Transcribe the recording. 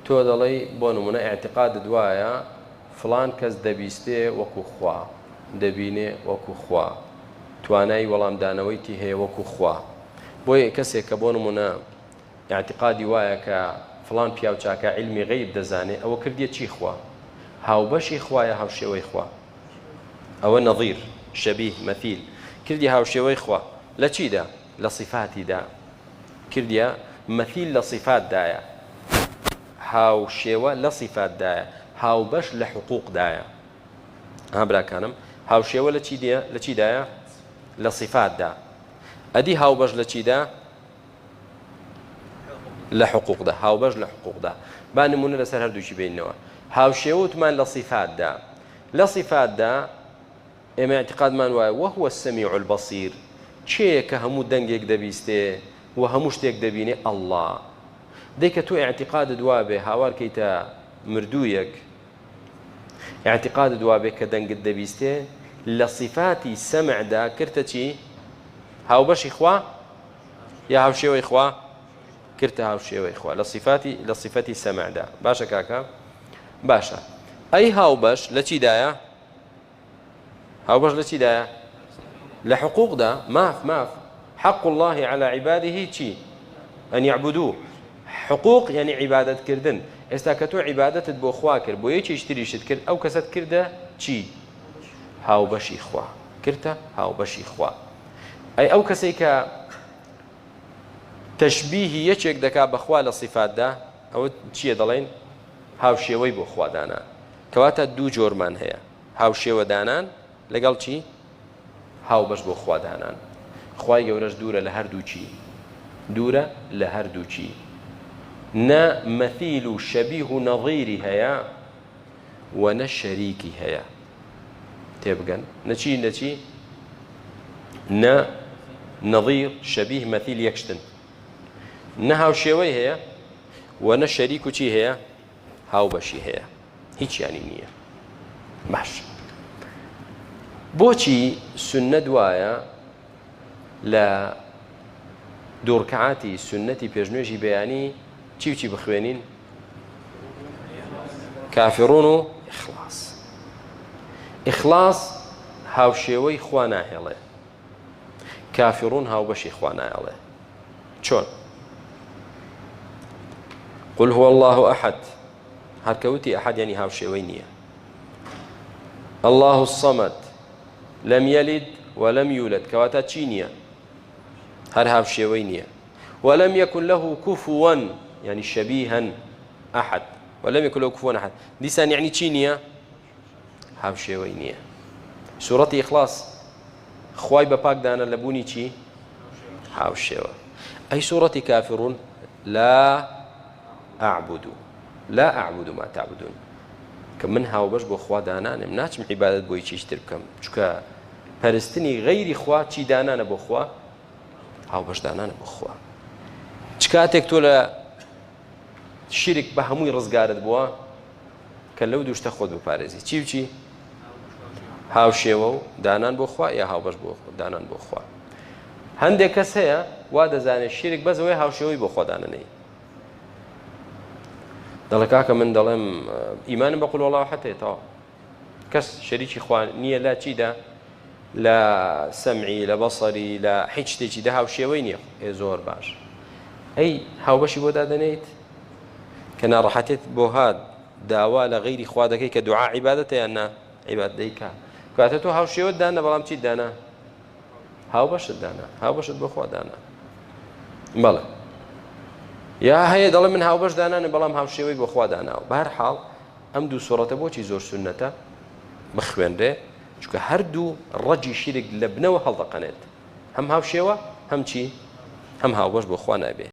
تۆ دەڵێی بۆ نمونە ئیعتیقادت وایە فڵان کەس دەبیستێ وەکو خوا، دەبینێ وەکو خوا، توانای وەڵامدانەوەیتی هەیە وەکو خوا. بۆیە کەسێک کە بۆ نمونە ئیعتیقادی وایە کە فڵان پیاو چاکە عیلمی غەیب دەزانێ ئەوە کردیە چی خوا؟ هاوبەشی خوا یا هاوشێوەی خوا؟ ئەوە نەظیر، شەبیه، مەثیل، کردی هاوشێوەی خوا لە چیدا؟ لە صیفاتیدا. کردیە مەثیل لە صیفات دایە هاوشێوە لە صیفات دایە هاوبەش لە حقوق دایە ها براکانم هاوشێوە لە چی دیە لە چی دایە لە صیفات دا ئەدی هاوبەش لە چیدا لە حقوقدا هاوبەش لە حقوقدا با نمونە لەسەر هەردووکی بینەوە هاوشێوتمان لە صیفاتدا لە صیفاتدا ئێمە ئیعتیقادمان وایە، وهو السمیع البصیر، کێیە کە هەموو دەنگێک دەبیستێ و هەموو شتێک دەبینێ؟ اللە. دەی کە تۆ ئیعتیقادت وابێ هاوار کەیتە مردوویەک، ئیعتیقادت وابێ کە دەنگت دەبیستێ، لە صیفاتی سەمعدا کردتە چی؟ هاوبەشی خوا یا هاوشێوەی خوا؟ کردتە هاوشێوەی خوا لە صیفاتی لە صیفەتی سەمعدا. باشە کاکە؟ باشە. ئەی هاوبەش لە چیدایە؟ هاوبەش لە چیدایە؟ لە حقوقدا ماف ماف حق الله على عباده چی؟ أن يعبدوه حقوق یعنی عیبادەت کردن ئێستا کە تۆ عیبادەتت بۆ خوا کرد بۆ یەکێکی تریشت کرد ئەو کەسەت کردە چی؟ هاوبەشی خوا کردە هاوبەشی خوا ئەی ئەو کەسێک کە تەشبیهی یەکێک دەکا بەخوا لە سیفاتدا ئەوە چییە دەڵێن هاوشێوەی بۆ خوا دانا کەواتە دوو جۆرمان هەیە هاوشێوە دانان لەگەڵ چی؟ هاوبەش بۆ خوا دانان. خوای گەورەش دوورە لە هەردووکی. دوورە لە هەردووکی. نە مەثیل و شەبیه و نەظیری هەیە و نە شەریکی هەیە. تێبگەن نەچی نەچی نە نەظیر شەبیه مەثیل یەک شتن. نە هاوشێوەی هەیە و نە شەریک و چی هەیە؟ هاوبەشی هەیە هیچیانی نییە باش بۆچی سنت وایە لە دووڕکعاتی سنەتی پێشنوێژی بەیانی چی و چی بخوێنین کافرون و ئیخلاص ئیخلاص هاوشێوەی خوا ناهێڵێ کافرون هاوبەشی خوا نایەڵێ چۆن قل هو الله أحد هەرکەوتی أحد یعنی هاوشێوەی نییە الله الصمد لم يلد ولم يولد کەواتە چی نییە هەر هاوشێوەی نییە ولم يكن له كفوا يعني شبيها أحد ولم يكن له كفوا أحد دیسان یعنی چی نییە هاوشێوەی نییە سوڕەتی ئیخلاص خوای بە پاک دانە لە بوونی چی هاوشێوە ئەی سوڕەتی کافرون لا أعبد لا أعبد ما تعبدون کە من هاوبەش بۆ خوا دانانم ناچم عیبادەت بۆی چیشتر بکەم چونکە پەرستنی غەیری خوا چی دانانە بۆ خوا هاوبەش دانانە بۆ خوا چ کاتێک تۆ لە شیرک بە هەمووی ڕزگارت بووە کە لەو دوو شتە خۆت بپارێزی چی و چی هاوشێوە و دانان بۆ خوا یا هاوبەش بۆ دانان بۆ خوا هەندێک کەس هەیە وا دەزانێت شیرک بەس ئەوەی هاوشێوەی بۆ خوا دانەنەی دەڵێ کاکە من دەڵێم ئیمانم بە قل والله حتێتەوە کەس شەریکی خوا نییە لە چیدا لە سەمعی لە بەسەری لە هیچ شتێکی دە هاوشێوەی نییە ئێ زۆر باش ئەی هاوبەشی بۆ دادەنێیت کە ناڕەحەتێت بۆ هات داوا لە غەیری خوا دەکەی کە دوعا عیبادەتە یان نا عیباد دەیکا کاتە تۆ هاوشێوەت دانا بەڵام چیت دانا هاوبەشت دانا هاوبەشت بۆ خوا دانا بەڵێ یا هەیە دەڵێ من هاوبەش دانانە بەڵام هاوشێوەی بۆ خوا داناوە بەهەر حاڵ ئەم دوو سوڕەتە بۆچی زۆر سوننەتە بخوێنرێ؟ چونکە هەردوو ڕەگی شیرک لە بنەوە هەڵدەقەنێت هەم هاوشێوە هەم چی؟ هەم هاوبەش بۆ خوا نابێ.